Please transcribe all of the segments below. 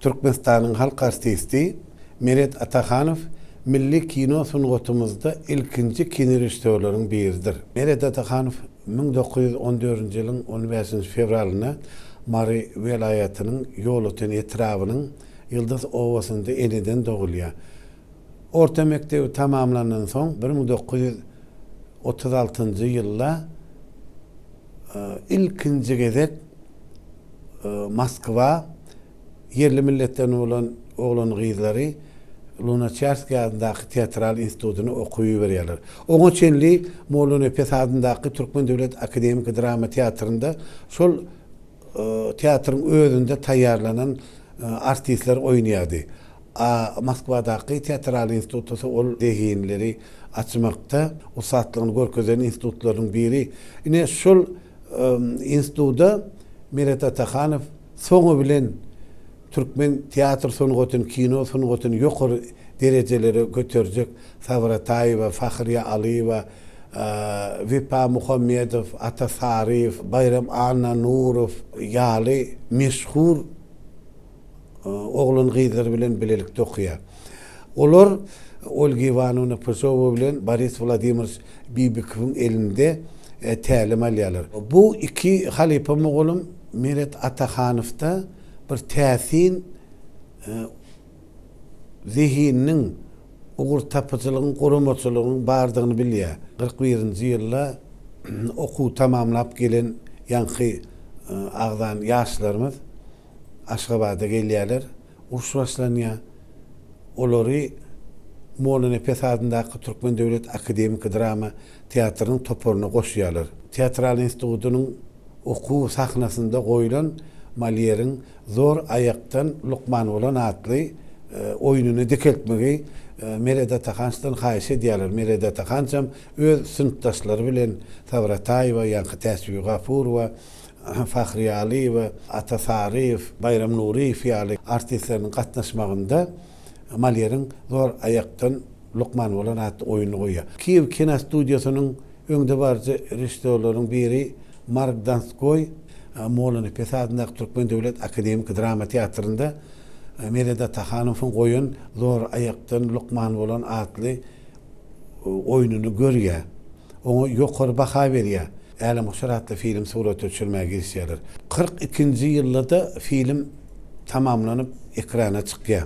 Türkmenistanyň halk artisti Meret Atahanow milli kino sungatymyzda ilkinji kinorežissýorlaryň biridir. Meret Atahanow 1914-nji ýylyň on bäşinji fewralynda Mary welaýatynyň Ýolöten etrabynyň Ýyldyz obasynda eneden dogulýar. Orta mekdebi tamamlandan soň 1936-njy ýylda ilkinji gezek Moskwa ýerli milletden bolan oglan-gyzlary Lunaçarskiý adyndaky teatral institutyna okuwa iberýärler. Oňa çenli Mollanepes adyndaky Türkmen döwlet akademiki drama teatrynda şol teatryň özünde taýýarlanan artistler oýnaýardy. A Moskwadaky teatral instituty ol zehinleri açmakda ussatlygyny görkezen institutlaryň biri. Ine şol instituda Meret Atahanow soňy bilen türkmen teatr sungatyny, kino sungatyny ýokary derejelere göterjek Sabyr Ataýewa, Fahriýa Alyýewa, Wepa Muhammedow, Ata Saryýew, Baýram Annanurow ýaly meşhur oglan-gyzlar bilen bilelikde okaýar. Olar Olga Iwanowna Pyžowa bilen Boris Wladimirowiç Bibikowyň elinde tälim alýarlar. Bu iki halypa mugallym Meret Atahanowda bir täsin zehininiň, ugurtapyjylygyň, guramaçylygyň bardygyny bilýär. 41-nji ýylda okuw tamamlap gelen ýaňky agzan ýaşlarymyz Aşgabada gelýärler. Uruş başlanýar. Olary Mollanepes adyndaky Türkmen döwlet akademiki drama teatrynyň toparyna goşýarlar. Teatral institutynyň okuw sahnasynda goýlan Molýeriň Zor aýakdan lukman bolan atly oýnuny dikeltmegi Meret Atahançdan haýyş edýärler. Meret Atahançam öz synpdaşlary bilen Sabyr Ataýewa, ýaňky Täçbibi Gafurowa, Fahriýe Alyýewa, Ata Saryýew, Baýram Nuryýew ýaly artistleriniň gatnaşmagynda Molýeriň Zor aýakdan lukman bolan atly oýnuny goýýar. Kiýew kinostudiýasynyň öňdebaryjy režissýorlarynyň biri Mark Donskoý Mollanepes adyndaky Türkmen döwlet akademiki drama teatrynda Meret Atahanowyň goýan Zor aýakdan lukman bolan atly oýnuny görýär. Oňa ýokary baha berýär. Älemgoşar atly film surata düşürmäge girişýärler. 42-nji ýylda-da film tamamlanyp ekrana çykýar.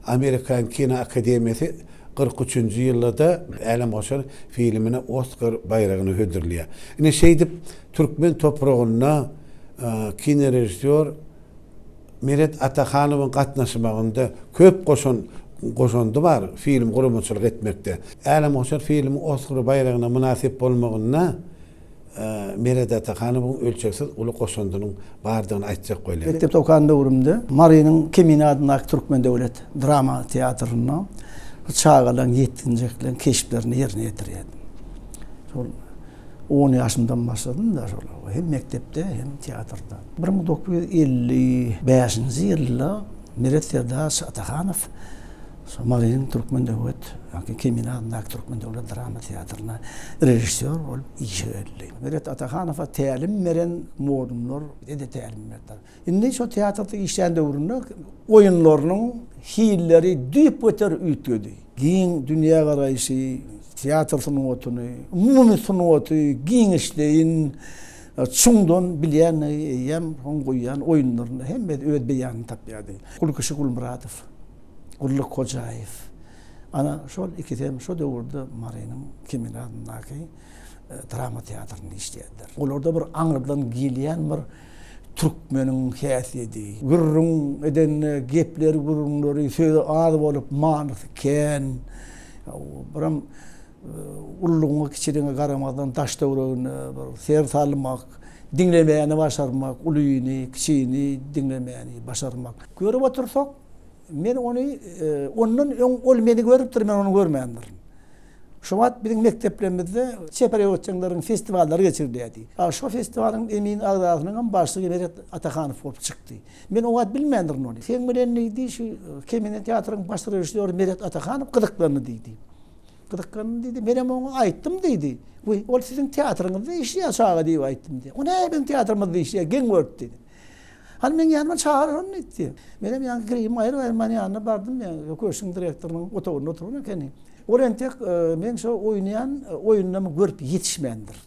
Amerikan kino akademiýasy 43-nji ýylda-da Älemgoşar filmine Oskar baýragyny hödürleýär. Ine şeýdip türkmen topragynda kinorežissýor Meret Atahanowyň gatnaşmagynda köp goşan goşandy bar film guramaçylyk etmekde. Älemgoşar filmiň Oskar baýragyna mynasyp bolmagynda Meret Atahanowyň ölçegsiz uly goşandynyň bardygyny aýtjak bolýan. Mekdepde okan döwrümde Marynyň Kemine adyndaky Türkmen döwlet drama teatrynda çagalaryň, ýetginjekleriň keşplerini ýerine ýetirýärdim. Şol On ýaşymdan başladym-da şol hem mekdepde, hem teatrda. 1955-nji ýylda Meret Serdarowiç Atahanow şo Marynyň Türkmen döwlet, ýagny Kemine adyndaky Türkmen döwlet drama teatryna režissýor bolup işe geldi. Meret Atahanowa tälim beren mugallymlar bize-de tälim berdiler. Indi şo teatrda işlän döwründe oýunlarynyň hilleri düýpgöter üýtgedi. Giň dünýägaraýşy, teatr sungatyny, umumy sungaty giňişleýin, çuňdan bilýändigi eýýäm oň goýýan oýunlarynda hemmesi öz beýanyny tapýardy. Gulkişi Gulmyradow, Gulluk Hojaýew, ana, şol ikisem şo döwürde Marynyň Kemine adyndaky drama teatrynda işleýärdiler. Olarda bir aňyrdan gelýän bir türkmeniň häsiýeti. Gürrüň edende gepleri, gürrüňleri, sözi az bolup, manysy kän. Biram ululygyňa, kiçiligiňe garamazdan daş-töweregine bir ser salmak, diňlemäni başarmak, ulyny, kiçini diňlemäni başarmak. Görüp otursak, men ony ondan öň ol meni görüpdir, men ony görmändirin. Şo wagt biziň mekdeplerimizde çeper öwretjeňleriň festiwallary geçirilýärdi. A şo festiwalyň emin agzasynyň hem başlygy Meret Atahanow bolup çykdy. Men o wagt bilmändirin ony. Seň bilen diýdi, şu Kemine teatryň baş režissýory Meret Atahanow gyzyklandy diýdi. gyzyklandym diýdi. Menem oňa aýtdym diýdi. Wiý, ol siziň teatryňyzda işleýär çaga diýip aýtdym diýdi. O näme biziň teatrymyzda işleýär, geň görüp diýdi. Hany meň ýanyma çagyr ony diýdi. Menem ýaňky grimi aýryp-aýyrman ýanyna bardym. Köşgüň direktorynyň otagynda oturan ekeni. Ol entek meň şo oýnaýan oýunlarymy görüp ýetişmändir.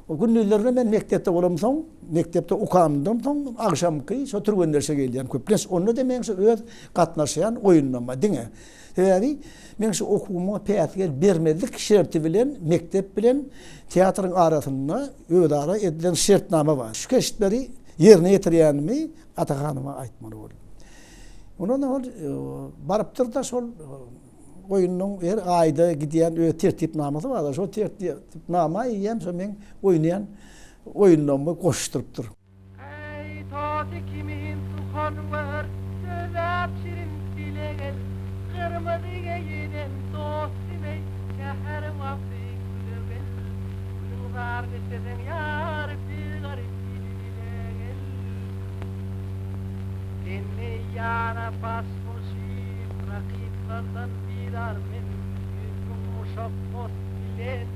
O gündizlerine men mekdepde bolamsoň, mekdepde okamdan soň agşamky şo türgenleşe gelýän köplenç. Onda-da meň şo öz gatnaşýan oýunlaryma diňe. Sebäbi meň şu okuwyma päsgel bermezlik şerti bilen mekdep bilen teatryň arasynda özara edilen şertnama bar. Şu keşpleri ýerine ýetirýänimi Atahanyma aýtmaly boldum. Ondan ol barypdyr-da şol oýnunyň her aýda gidýän öz tertipnamasy bar-da, şol tertipnama eýýäm şo meň oýnaýan oýunlarymy goşuşdyrypdyr. Eý, toty kimin suhanwer, Sözläp şirin dile gel. Gyrmyzy geýinen dostym eý, Şäher wagty güle gel. Günüň zar isleseň ýar, Bir garyp il-ile gel. Sen meýana baş goşup, Rakyplardan bizar men. 100000 muşakgat bilen,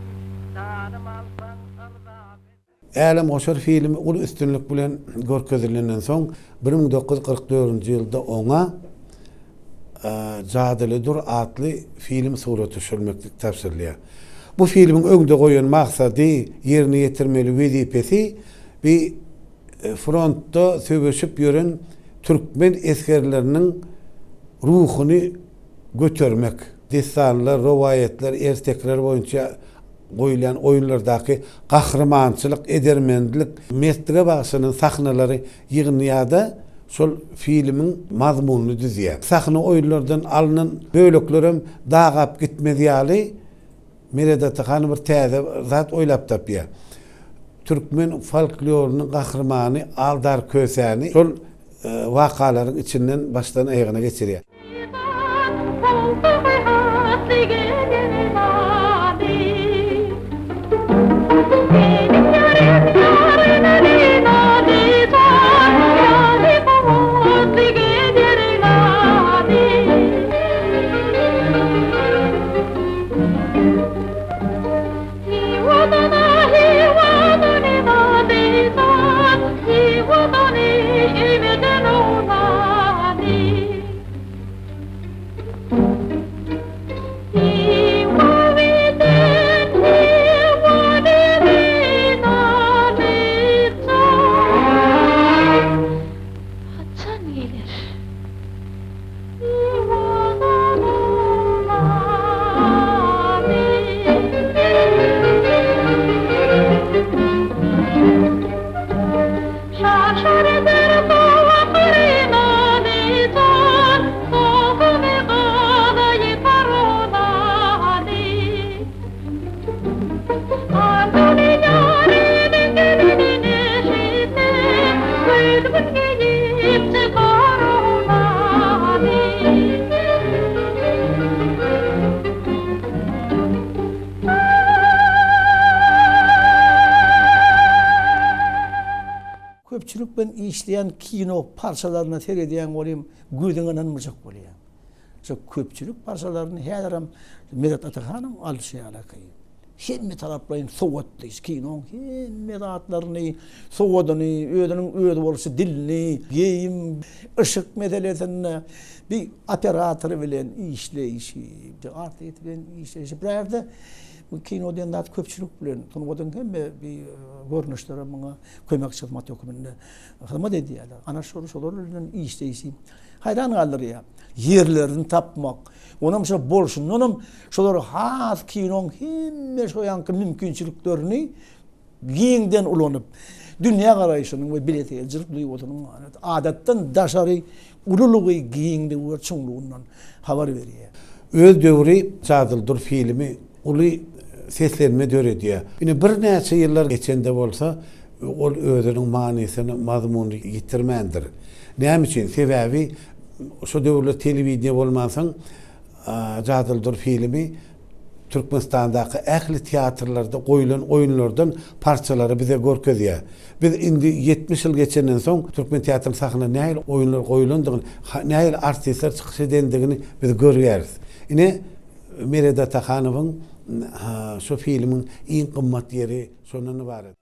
Janym alsaň yrza men. Älemgoşar filmi uly üstünlik bilen görkezilenden soň, 1944-nji ýylda oňa Jadyly dur atly film surata düşürmeklik tabşyrylýar. Bu filmiň öňde goýan maksady, ýerine ýetirmeli wezipesi bi frontda söweşip ýören türkmen esgerleriniň ruhuny götermek, dessanlar, rowaýatlar, ertekiler boýunça goýulýan oýunlardaky gahrymançylyk, edermenlik, mertlige bagyşlanan sahnalary ýygnaýar-da, şol filmiň mazmunyny düzýär. Sahna oýunlardan alnan böleklerem dagap gitmez ýaly, Meret Atahan bir täze zat oýlap tapýar. Türkmen folklorynyň gahrymany Aldar Kösäni şol wakalaryň içinden başdan aýagyna geçirýär. Köpçülik bilen işleýän kino parçalaryna seredýäň welin gözüňe ynanmajak bolýaň. Şo köpçülik parçalaryny häzirem Meret Atahanyň alşy ýalaky. Hemme taraplaýyn sowatly, kinoň hemme zatlaryny, sowadyny, özüniň özboluşly dilini, geýim, yşyk meselesinde bir operatory bilen işleýşi, artist bilen işleýşi. Bir ýerde bu kino diýen zat köpçülik bilen, sungatyň hemme bir görnüşleri muňa kömekçi hyzmat hökmünde hyzmat edýärler. Ana şol şolar bilen işleýşi haýran galdyrýar. Ýerlerini tapmak, onam şo bolşundanam şolar has kinoň hemme şo ýanky mümkinçiliklerini giňden ulanyp, dünýä garaýşynyň we bilesigelijilik duýgusynyň adatdan daşary ululygy, giňligi we çuňlugyndan habar berýär. Öz döwri Jadyly dur filmi uly seslenme döredýär. Ine birnäçe ýyllar geçende bolsa, ol özüniň manysyny, mazmunyny ýitirmändir. Näme üçin? Sebäbi şo döwürler telewideniýe bolmansoň, Jadyly dur filmi Türkmenistandaky ähli teatrlarda goýlan oýunlardan parçalary bize görkezýär. Biz indi 70 ýyl geçenden soň türkmen teatrynyň sahnasynda nähili oýunlar goýlandygyny, nähili artistler çykyş edendigini biz görýäris. Ine, Meret Atahanowyň. şu filmiň iň gymmat ýeri şondan ybarat.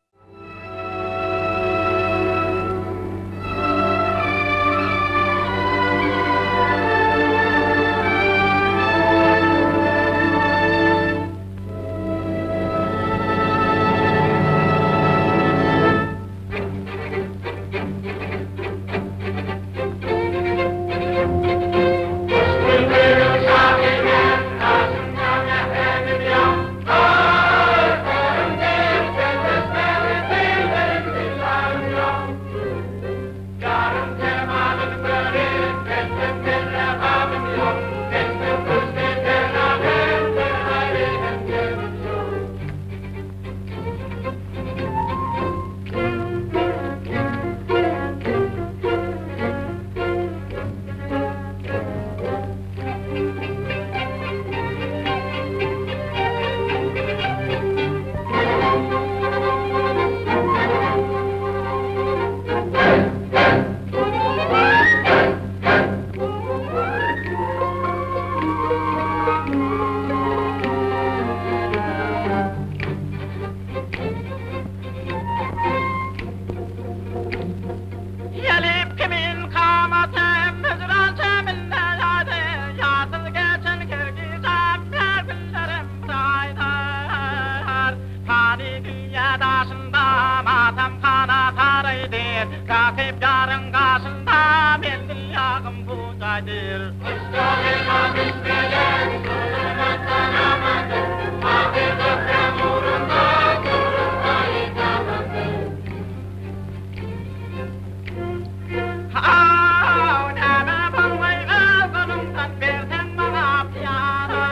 Gelip kimin kamatym hüjran çeminde ýaýdy, Ýasyz geçen her gijäm, her günlerim bir aýdyr. Pany dünýä daşynda matamhana saraýdyr, Rakyp ýaryň gaşynda menzil ýagym bu jaýdyr. Haw, näme bolmaý özüňden berseň maňa pyýada.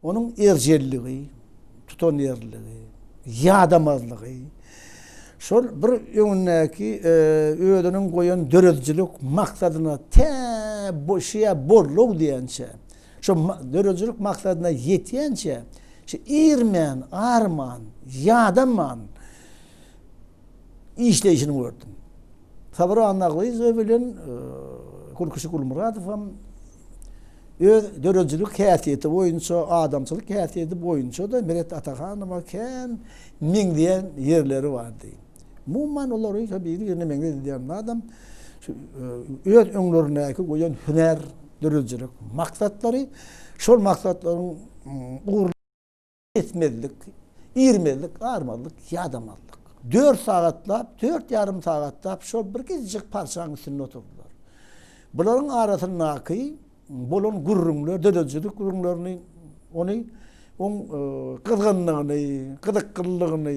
Onuň erjelligi, tutanýerliligi, ýadamazlygy, şol bir öňündäki özüniň goýan döredijilik maksadyna tä şeýe boldugy diýençä, şo döredijilik maksadyna ýetýänçä, şo irmän, arman, ýadaman işleýşini gördüm. Sabyr Annaglyjow bilen Gulkişi Gulmyradow hem öz döredijilik häsiýeti boýunça, adamçylyk häsiýeti boýunça-da Meret Atahanowa kän meňzeýän ýerleri bardy. Umuman olary biri-birine meňzedilýän adam. Şu öz öňlerindäki goýan hünär döredijilik maksatlary, şol maksatlaryň ugrunda etmezlik, irmezlik, armazlyk, ýadamazlyk. Dört sagatlap, dört ýarym sagatlap şol bir gijijik parçaň üstünde oturdylar. Bularyň arasyndaky bolan gürrüňler, döredijilik gürrüňlerini, ony oň gyzgynlygyny, gyzyklylygyny,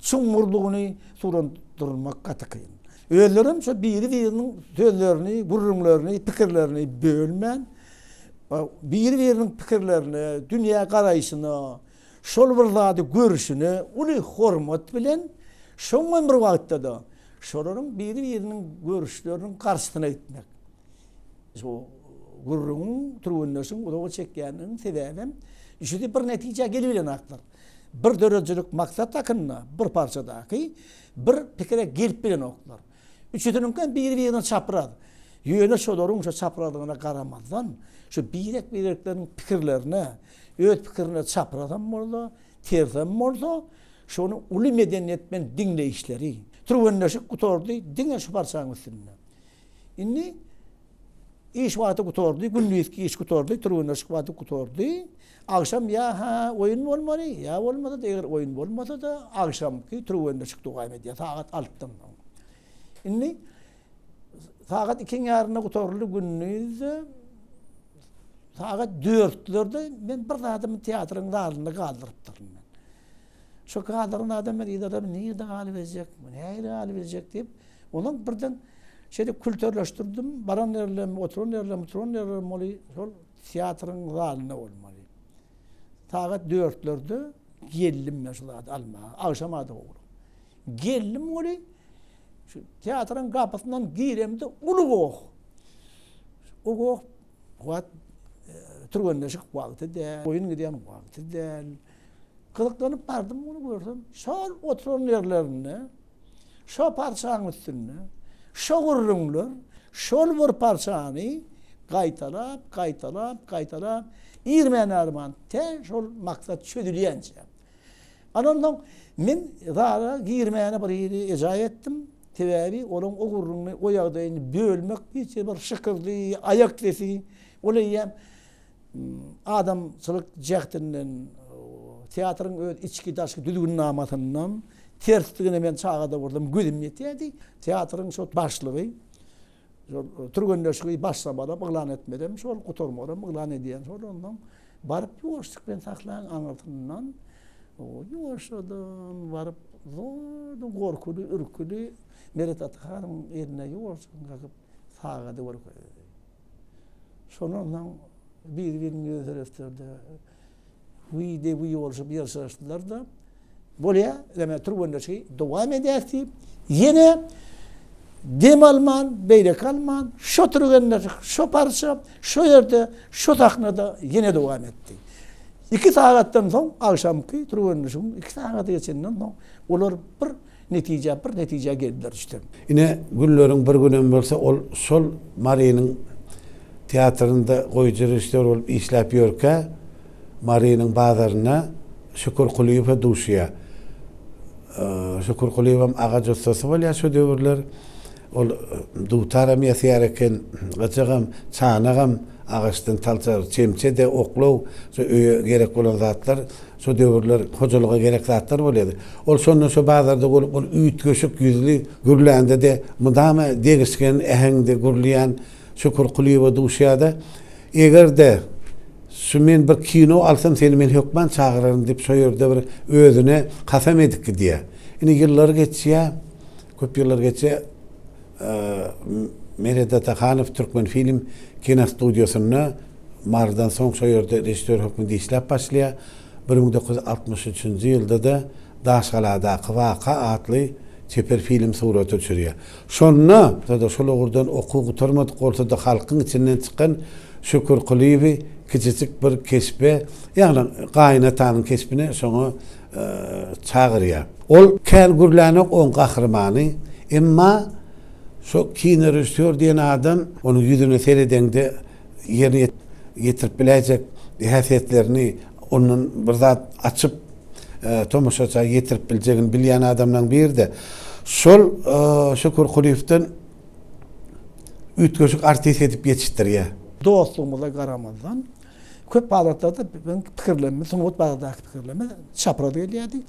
çuňňurlygyny suratlandyrmak gaty kyn. Özlerem şo biri-biriniň sözlerini, gürrüňlerini, pikirlerini bölmän, biri-biriniň pikirlerine, dünýä garaýşyna, şol bir zady görüşine uly hormat bilen, şoň bilen bir wagtda-da şolaryň biri-biriniň görüşleriniň garşysyna gitmek. Şu gürrüňiň, türgenleşigiň uzaga çekýänliginiň sebäbem üçüsi bir netijä gelibilenaklar. Bir döredijilik maksat hakynda bir parçadaky bir pikire gelip bilenoklar. Üçüsiniňkem biri-birine çapraz. Ýöne şolaryň şo çaprazlygyna garamazdan, şu birek-birekleriniň pikirlerine, öz pikirine çaprazam bolsa, tersem bolsa, şony uly medeniýet bilen diňleýişleri. Türgenleşik gutardy diňe şu parçanyň üstünde. Indi iş wagty gutardy, gündizki iş gutardy, türgenleşik wagty gutardy. Agşam ýa-ha oýun bolmaly, ýa bolmasa-da, eger oýun bolmasa-da, agşamky türgenleşik dowam edýär, sagat altdan soň. Indi sagat ikiň ýarynda gutaryldy gündizde, sagat dörtlerde men bir zadymy teatryň zalynda galdyrypdyryn men. Şo galdyran zadam men yzarladym, nirde galyberjek, nähili galyberjek diýip, Ondan birden şeýle külterleşdirdim, baran ýerlerim, oturan ýerlerim, turan ýerlerim ol şol teatryň zalynda bolmaly. Sagat dörtlerde geldim men şu zady almaga, agşam ady oglum. Geldim weli, şu teatryň gapysyndan giremde uly goh. O goh wagt e, türgenleşik wagty däl, oýun gidýän wagty däl. Gyzyklanyp bardym, ony görsem, şol oturan ýerlerinde Şo parçaň üstünde, şo gürrüňler, şol bir parçany gaýtalap, gaýtalap, gaýtalap, irmän-arman, tä şol maksat çözülýänçä. Ana onsoň men zala girmäne bir hili ejaý etdim. Sebäbi olaň o gürrüňini, o ýagdaýyny bölmek hiç bir şykyrdy, aýak sesi, ol eýýäm Adamçylyk jähtinden, teatryň öz içki-daşky düzgünnamasyndan tersdigine men çagada bolsam gözüm ýetýärdi. Teatryň şol başlygy, şol türgenleşigi başlamalam, yglan etmelem şol, gutarmalam yglan edýän şol. Onsoň baryp ýuwaşjyk bilen sahlaň aňyrsyndan ýuwaşjadan baryp zordan gorkuly, ürküli Meret Atahanyň eline ýuwaşjyk kakyp sagady görkezdi. Şondan soň bir-biriniň ýüzüne seretdiler-de, wiý-de-wiý bolşup ýyrşyryşdylar-da, Bolýa, ýa türgenleşigi dowam edýäs diýip, ýene dem alman, beýleki alman, şo türgenleşik, şo parça, şo ýerde, şo sahnada ýene dowam etdi. Iki sagatdan soň, agşamky türgenleşigiň iki sagady geçenden soň, olar bir Netijä bir netijä geldiler işte. Ine, günleriň bir günem bolsa ol şol Marynyň teatrynda goýujy režissýor bolup işläp ýörkä, Marynyň bazarynda Şükür Kulyýewe duşýar. Şükür Kulyýewem agaç ussasy bolýar şo döwürler. Ol dutaram ýasaýar eken, gyjagam, çanagam agaçdan talça, çemçe-de, oklaw, şo öýe gerek bolan zatlar. Şo döwürler hojalyga gerek zatlar bolýardy. Ol şonda şo bazarda bolup, ol üýtgeşik ýüzli gürlände-de mydama degişgen äheňde gürleýän Şükür Kulyýewe duşýar-da, Eger-de, şu men bir kino alsam, seni men hökman çagyraryn diýip, şo ýerde bir özüne kasam edip gidýär. Indi ýyllar geçýär, köp ýyllar geçýär. Meret Atahanow Türkmenfilm kinostudiýasynda Marydan soň şo ýerde režissýor hökmünde işläp başlaýar. 1963-nji ýylda-da Daşgaladaky waka atly çeper film surata düşürýär. Şonda-da şol ugurdan okuw gutarmadyk bolsa-da halkyň içinden çykan Şükür Kulyýewi kiçijik bir keşbe, ýagny gaýynatanyň keşbine şoňa çagyrýar. Ol kän gürlänok oň gahrymany, emma şo kinorežissýor diýen adam onuň ýüzüne seredeňde ýerine ýetirip biläýjek häsiýetlerini ondan bir zat açyp tomaşaça ýetirip biljegini bilýän adamlaryň biri-de. Şol Şükür Kulyýewden. üýtgeşik artist edip ýetişdirýär. Dostlugymyza garamazdan, köp halatlarda biziň pikirlerimiz, sungat baradaky pikirlerimiz çapraz gelýärdi.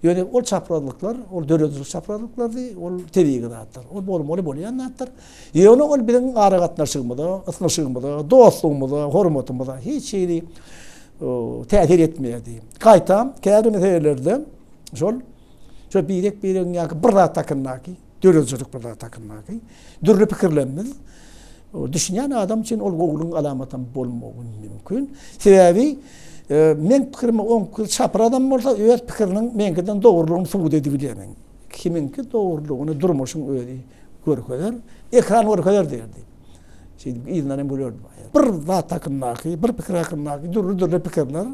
Ýöne ol çaprazlyklar, ol döredijilik çaprazlyklardy, ol tebigy zatlar. Ol bolmaly bolýan zatlar. Ýöne ol biziň aragatnaşygymyza, ysnyşygymyza, dostlugymyza, hormatymyza hiç hili täsir etmeýärdi. Gaýtam, käbir meselelerde şol şol birek-biregiň ýa bir zat hakyndaky, döredijilik bir zat hakyndaky dürli pikirlerimiz düşünýän adam üçin ol gowulygyň alamatam bolmagy mümkin. Sebäbi meň pikirime oň pikiri çaprazam bolsa öz pikiriniň meňkiden dogrulygyny subut edibilýär. Kimiňki dogrulygyny durmuşyň özi görkezer, ekran görkezer diýerdi. Şeýdip yzyndan hem gülerdi. Bir zat hakyndaky, bir pikir hakyndaky dürli-dürli pikirler,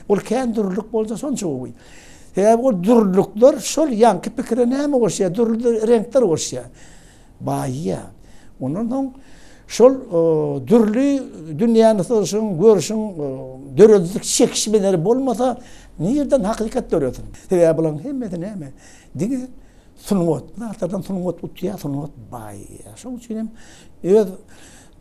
ol kän dürlülik bolsa şonça gowy. Sebäbi ol dürlülikler şol ýaňky pikire näme goşýar? Dürli reňkler goşýar. Baýýar. Ondan soň şol dürli dünýäni syzşyň, görşüň döredijilik çekişmeleri bolmasa, nirden hakykat döresin? Sebäbi bularyň hemmesi näme? Diňe Sungat, bu zatlardan sungat utýar, sungat baýaýar. Şonuň üçin hem öz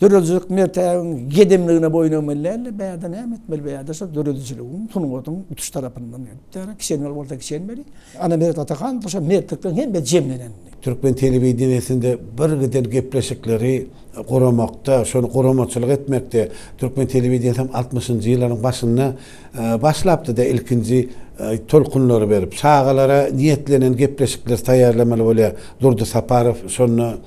döredijilik mertebiň gedemligine boýun egmeli däl-de, bärde näme etmeli, bärde şol döredijiligiň, sungatyň utuş tarapyndan gelip, kiçelmeli bolsa kiçelmeli. Ana Meret Atahanow şol mertlikden hemme jemlenendi. Türkmen telewideniýesinde birgiden gepleşikleri guramakda, şony guramaçylyk etmekde türkmen telewideniýesi hem altmyşynjy ýyllaryň başynda başlapdy-da ilkinji tolkunlary berip, çagalara niýetlenen gepleşikleri taýýarlamaly bolýar. Durdy Saparow şonda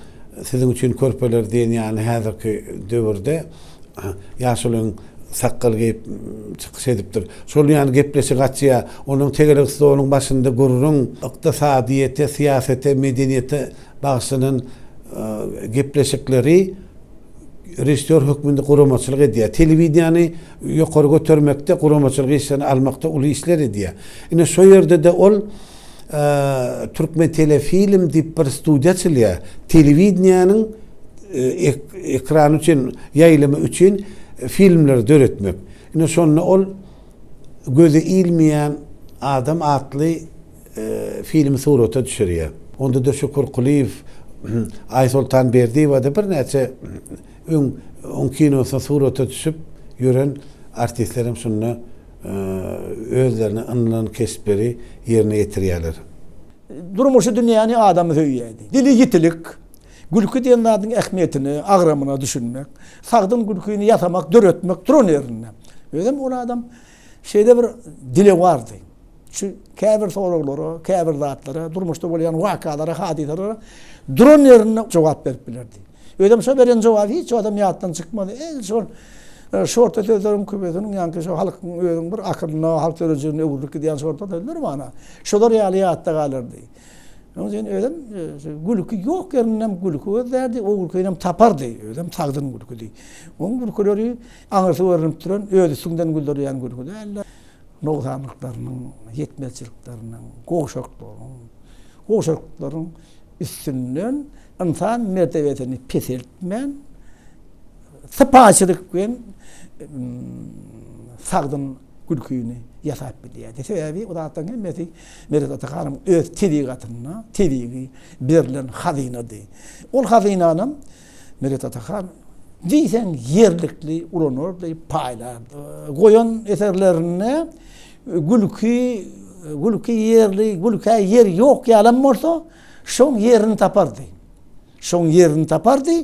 Siziň üçin körpeler diýen ýaly häzirki döwürde ýaşulyň sakgal geýip çykyş edipdir. Şol ýaly gepleşik açýar. Onuň tegelek stoluň başynda gürrüň ykdysadyýete, syýasata, medeniýete bagyşlanan gepleşikleri režissýor hökmünde guramaçylyk edýär. Telewideniýäni ýokary götermekde, guramaçylyk işlerini almakda uly işler edýär. Ine şo ýerde-de ol Türkmentelefilm diýip bir studiýa açylýar. Telewideniýäniň ekrany üçin, ýaýlymy üçin filmleri döretmek. Ine şonda ol Gözi ilmeýän adam atly filmi surata düşürýär. Onda-da Şükür Kulyýew, Aýsoltan Berdiýewa-da birnäçe öň oň kinosynda surata düşüp ýören artistler hem şunda özlerine ynanylan keşpleri ýerine ýetirýärler. Durmuşy, dünýäni, adamy söýýärdi. Dili ýitilik, gülki diýen zadyň ähmiýetine, agramyna düşünmek, sagdyn gülkini ýasamak, döretmek duran ýerinde. Özem ol adam şeýle bir dilewardy. Şu käbir soraglara, käbir zatlara, durmuşda bolýan wakalara, hadysalara duran ýerinde jogap berip bilerdi. Özem şo beren jogaby hiç wagtam ýatdan çykmaz. Edil şol e, şorta sözleriň köpüsiniň ýaňky şo halkyň özüniň bir akylyna, halk döredijiligine öwrülip gidýän şorta sözler bar. Şolar ýaly ýatda galardy. Onuň üçin özem e, gülki ýok ýerinden gülki gözlärdi, o gülkini hem tapardy. Özem sagdyn gülküdi. Onuň gülküleri aňyrsy görünip duran, öz üstüňden güldürýän gülki däldi. Nogsanlyklarynyň, ýetmezçilikleriniň, gowşaklygynyň, gowşaklyklaryň üstünden ynsan mertebesini peseltmän, sypaýyçylyk bilen sagdyn gülkini ýasap bilýärdi. Sebäbi o zatlaryň hemmesi Meret Atahanyň öz tebigatynda tebigy berlen hazynady. Ol hazynanam Meret Atahan diýseň ýerlikli ulanardy, paýlardy. Goýan eserlerinde gülki, gülki ýerli, gülkä ýer ýok ýalam bolsa, şoň ýerini tapardy. Şoň ýerini tapardy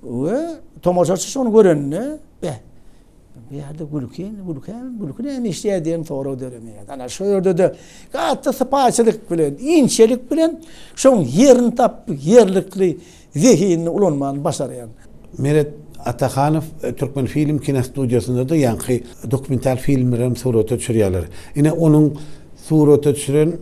we tomaşaçy şony görende, beh, Bu ýerde gülki, gülki, gülki näme işleýär diýen sorag döremeýär. Ana şu ýerde-de gaty sypaýyçylyk bilen, inçelik bilen şoň ýerini tapyp, ýerlikli zehinini ulanmany başarýan. Meret Atahanow Türkmenfilm kinostudiýasynda-da ýaňky dokumental filmleri hem surata düşürýärler. Ine onuň surata düşüren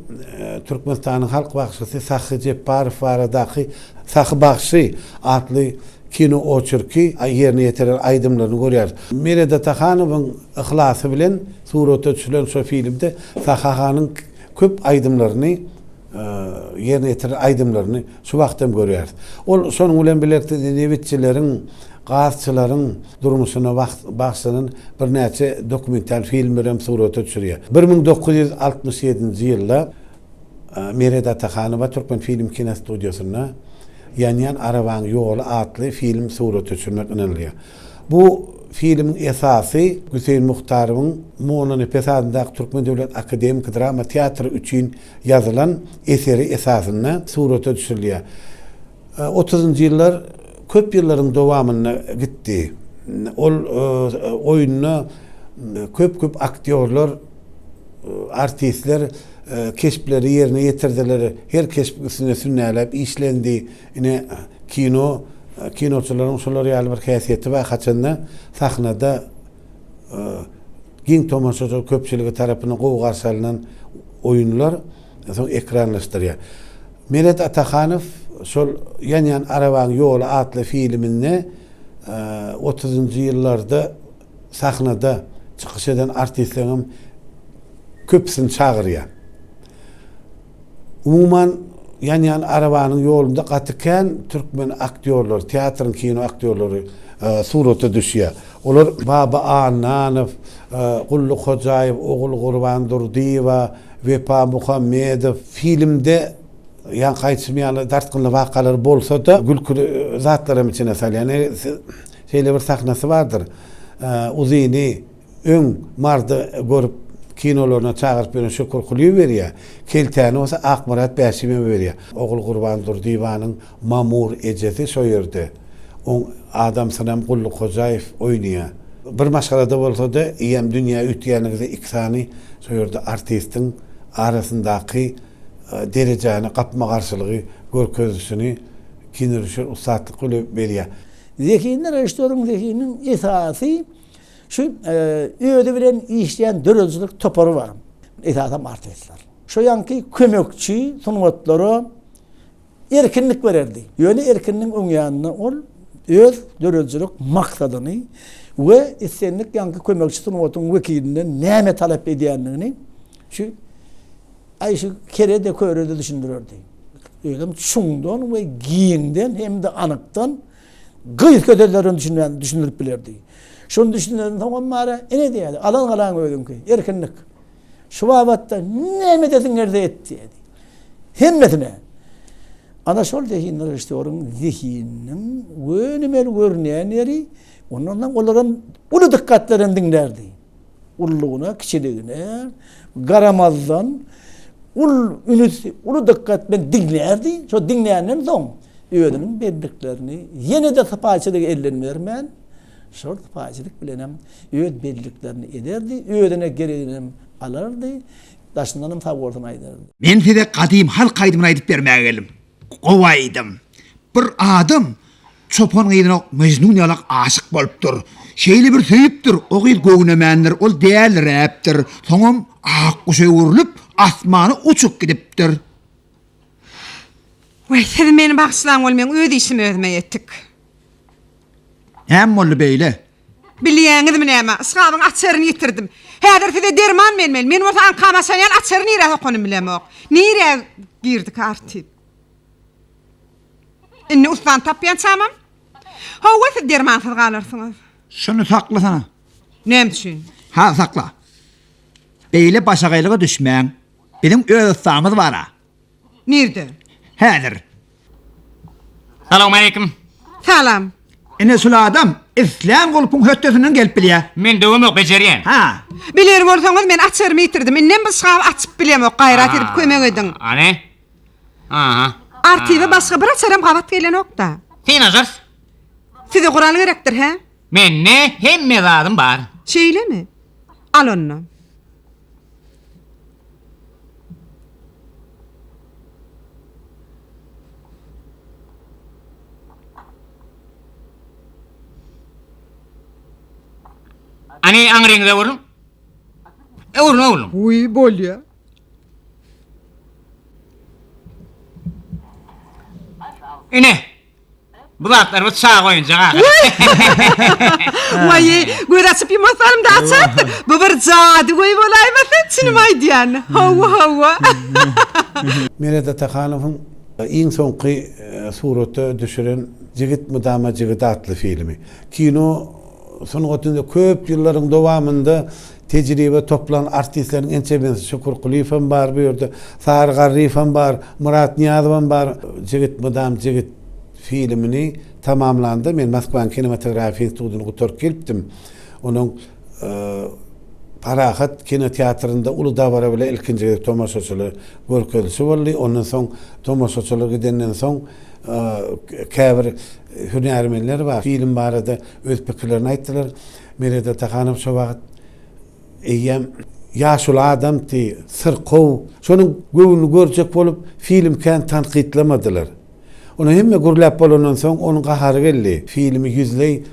Türkmenistanyň halk bagşysy Sahy Jepbarow baradaky Sahy bagşy atly kino oçerki ýerine ýetiren aýdymlaryny görýäris. Meret Atahanowyň yhlasy bilen surata düşülen şo filmde Sahy aganyň köp aýdymlaryny ýerine ýetiren aýdymlaryny şu wagt hem görýäris. Ol şonuň bilen birlikde nebitçileriň, gazçylaryň durmuşyna bagyşlanan birnäçe dokumental filmleri hem surata düşürýär. 1967-nji ýylda Meret Atahanowa Türkmenfilm kinostudiýasynda. Ýanýan arabaň ýoly atly film surata düşürmek ynanylýar. Bu filmiň esasy Güseýin Muhtarowyň Mollanepes adyndaky Türkmen döwlet akademiki drama teatry üçin ýazylan eseri esasynda surata düşürilýär. Otuzynjy ýyllar köp ýyllaryň dowamynda gitdi. Ol oýunda köp-köp aktýorlar, artistler keşpleri ýerine ýetirdiler. Her keşbiň üstünde sünnäläp işlendi. Ine, kino, kinoçylaryň şolar ýaly bir häsiýeti bar, haçanda sahnada giň tomaşaçylar köpçüligi tarapyndan gowy garşy alnan oýunlar soň ekranlaşdyrýar. Meret Atahanow şol Ýanýan arabaň ýoly atly filminde otuzynjy ýyllarda sahnada çykyş eden artistleriňem köpüsini çagyrýar. Umuman, Ýanýan arabanyň ýolunda gaty kän türkmen aktýorlary, teatryň, kino aktýorlary surata düşýär. Olar Baba Annanow, Gully Hojaýew, Ogulgurban Durdyýewa, Wepa Muhammedow. Filmde ýaňky aýdyşym ýaly dartgynly wakalar bolsa-da, gülküli zatlaram içine salýar. Şeýle bir sahnasy bardyr. Uzyny Öň Marda görüp kinolaryna çagyryp ýören Şükür Kulyýew berýär. Keltäni bolsa Akmyrat Bäşimowa berýär. Ogulgurban Durdyýewanyň Mamur ejesi şo ýerde. Oň adamsynam Gully Hojaýew oýnaýar. Bir maşgalada bolsa-da eýýäm dünýä üýtgänligide iki sany şo ýerde artistiň arasyndaky derejäni, gapma-garşylygy görkezişini kinorežissýor ussatlyk bilen berýär. Zehinli režissýoryň zehininiň esasy Şu özi bilen işleýän döredijilik topary bar. Esasam artistler. Şo ýaňky kömekçi sungatlara erkinlik bererdi. Ýöne erkinligiň öň ýanynda ol öz döredijilik maksadyny we islendik ýaňky kömekçi sungatyň wekilinden näme talap edýändigini şu aý şu kere-de köre-de düşündirerdi. Özem çuňdan we giňden hem-de anykdan Gysga sözler bilen düşünmän, düşündirip bilerdi. Şony düşünenden soňam bara ene diýerdi, alan galaň özüňki, erkinlik. Şu babatda näme edesiň gelse et diýerdi. Hemmesine. Ana şol zehinli režissýoryň zehininiň gönümel görünýän ýeri, ondan soň olaram uly dykgat bilen diňlärdi. Ululygyna, kiçiligine garamazdan ul ünüs, uly dykgat bilen diňlärdi. Şo diňländen soň özüniň belliklerini ýene-de sypaýyçylygy elden bermän, şol sypaýyçylyk bilenem öz belliklerini ederdi, özüne gereginem alardy, daşyndanam sag bolsun aýdardy. Men size gadym halk aýdymyny aýdyp bermäge geldim. Gowy aýdym. Bir adam çopan gyzyna Mejnun ýalak aşyk bolupdyr. Şeýle bir söýüpdir, o gyz göwnemändir, ol däliräpdir. Soňam ak guşa öwrülip, asmana uçup gidipdir. Weý, siz meni bagyşlaň ol meň öz işim özüme ýetik. Näme boldy beýle? Bilýäňizmi näme, yşgabyň açaryny ýitirdim. Häzir size derman bermeli, men bolsa aňkam açan ýaly açary nirä sokanymy bilemok. Nirä girdik artyp. Indi ussany tapýançamam. Hawa, siz dermansyz galarsyňyz. Şuny saklasana. Näme üçin? Ha, sakla. Beýle başagaýlyga düşmäň. Biziň öz ussamyz bar-a. Nirde? Häzir. Salowmaleýkim. Salam. Ine şul adam islän gulpuň hötdesinden gelip bilýär. Men döwemok, bejerýän. Ha. Biler bolsaňyz men açarymy ýitirdim. Indem bu şgaby açyp bilemok. Gaýrat edip kömek ediň. Hany? Aha. Artibe başga bir açaram gabat gelenok-da. Synaşarys. Size gural gerekdir, hä? Mende hemme zadym bar. Şeýlemi? Al onda. Hany aňryňyza öwrüliň. Öwrüliň, öwrüliň. Wiý, bolýa. Ine, Bu zatlar bu çaga oýunjak ahyry. Waý, göz açyp ýumasalym-da açapdyr. Bu bir jadygöý bolaýmasa, çynymy aýdýan. Hawa, hawa. Meret Atahanowyň iň soňky surata düşüren Jigit mydama jigit atly filmi. Kino sungatynda köp ýyllaryň dowamynda tejribe toplan artistleriň ençemesi, Şükür Kulyýew hem bar bu ýerde, Sary Garryýew hem bar, Myrat Nyýazow hem bar. Jigit mydam jigit. filmini tamamlanda men Moskwanyň kinematografiýa institutyny gutaryp gelipdim. Onuň Parahat kinoteatrynda uly dabara bilen ilkinji gezek tomaşaçylara görkezilişi boldy. Ondan soň tomaşaçylar gidenden soň käbir hünärmenler bar, film barada öz pikirlerini aýtdylar. Meret Atahanow şo wagt eýýäm ýaşuly adamdy, syrkaw. Şonuň göwnüni görjek bolup film kän tankytlamadylar. Onuň hemme gürläp bolandan soň onuň gahary geldi. Filmi ýüzleý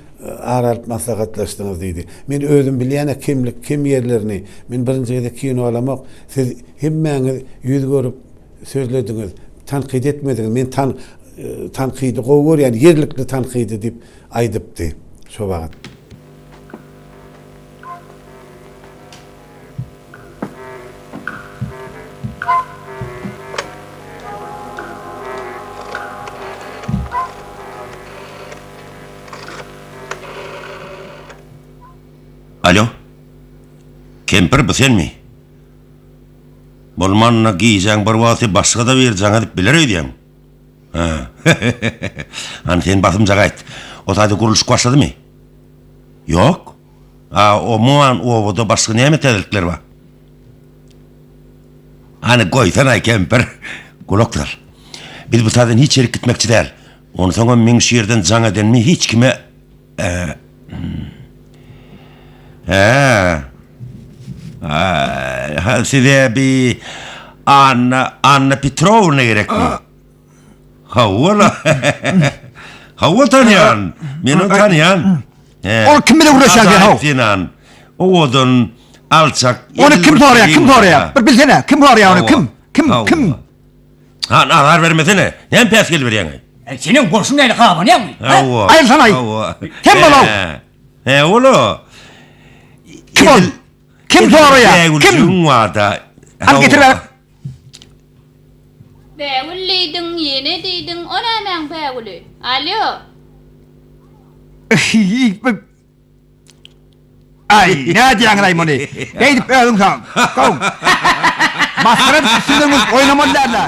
ara alyp maslahatlaşdyňyz diýdi. Men özüm bilýän-ä kemlik, kem ýerlerini. Men birinji gezek kino alamok. Siz hemmäňiz ýüz görüp sözlediňiz. Tankyt etmediňiz. Men tan tankydy gowy görýän, ýerlikli tankydy diýip aýdypdy şo wagt. Alo. Kempir, bu senmi? Bolmanda gijäň bir wagty başga-da biri jaň edip biler öýdýäň. Hä. Hany sen basymjak aýt. O taýda gurluşyk başladymy? Ýok. A umuman obada başga näme täzelikler bar? Hany goýsanaý kempir. Gulak sal. Biz bu taýdan hiç ýerik gitmekçi däl. Onsoňam meň şu ýerden jaň edenimi hiç kime Hä. Hä, size bi Anna Anna Petrowna gerekmi? Hawa-la. Hawa tanýan. Men ony tanýan. Ol kim bilen gürleşýär sen haw? Zenan. Owadan, alçak. Ony kim soraýar? Kim soraýar? Bir bilsene, kim soraýar ony? Kim? Kim? Kim? Ha, azar bermesene. Näme päsgel berýäň? Seniň bolşuň näle gabanýaňmy? Hawa. Aýrylsanaý. Kim bol-ow? He, ol-o. Kim ol? Kim soraýar? Kim? Bar-da. Hany getir bärik. Bägül diýdiň, ýene diýdiň, o nämäň bägüli? Alýo! Aý, nädýäňiz-aý muny? Beýdip özüň sag. Gow. Masgara edip üstüňiz oýnamaly däl-ä.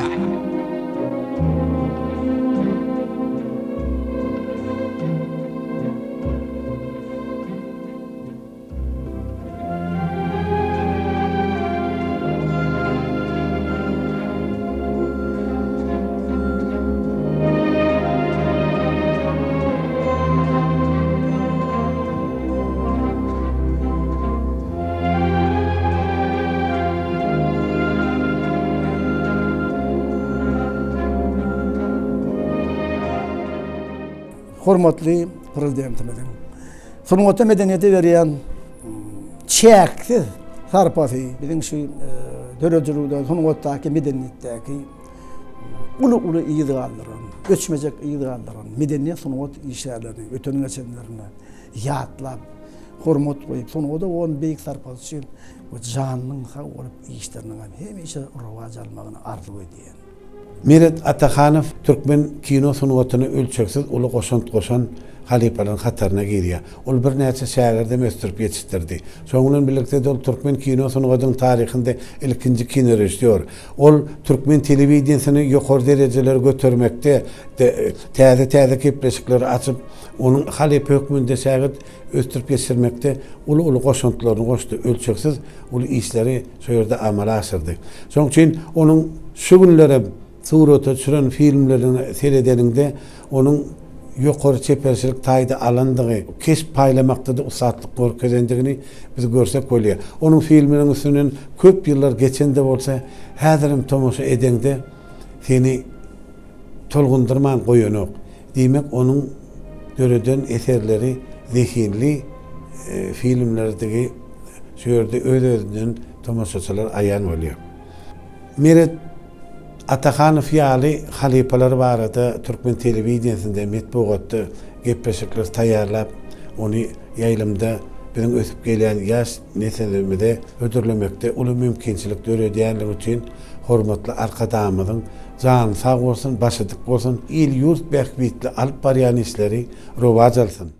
Hormatly Prezidentimiziň sungata, medeniýete berýän çäksiz sarpasy biziň şu döredijilikde, sungatdaky, medeniýetdäki uly-uly yz galdyran, öçmejek yz galdyran medeniýet, sungat işgärlerini, öten-geçenlerini ýatlap, hormat goýup, sungata bolan beýik sarpasy üçin we janynyň sag bolup, işleriniň hem hemişe rowaç almagyny arzuw edýän. Meret Atahanow türkmen kino sungatyna ölçegsiz uly goşant goşan halypalaryň hataryna girýär. Ol birnäçe şägirdem ösdürip ýetişdirdi. Şonuň bilen birlikde-de ol türkmen kino sungatynyň taryhynda ilkinji kinorežissýor. Ol türkmen telewideniýesini ýokary derejelere götermekde täze-täze gepleşikleri açyp, onuň halypa hökmünde şägirt ösdürip ýetişdirmekde uly-uly goşantlaryny goşdy, ölçegsiz uly işleri şo ýerde amala aşyrdy. Şonuň üçin onuň şu günlerem surata düşüren filmlerine seredeniňde, onuň ýokary çeperçilik taýda alandygy, keşp paýlamakda-da ussatlyk görkezendigini biz görsek bolýar. Onuň filmleriniň üstünden köp ýyllar geçen-de bolsa, häzirem tomaşa edeňde seni tolgundyrman goýanok. Diýmek, onuň döreden eserleri zehinli filmlerdigi şu ýerde öz-özünden tomaşaçylara aýan bolýar. Meret Atahanow ýaly halypalar barada türkmen telewideniýesinde, metbugatda gepleşikler taýýarlap, ony ýaýlymda biziň ösüp gelýän ýaş nesilimize hödürlemekde uly mümkinçilik döredýänligi üçin hormatly Arkadagymyzyň jany sag bolsun, başy dik bolsun, il-ýurt bähbitli alyp barýan işleri rowaç alsyn!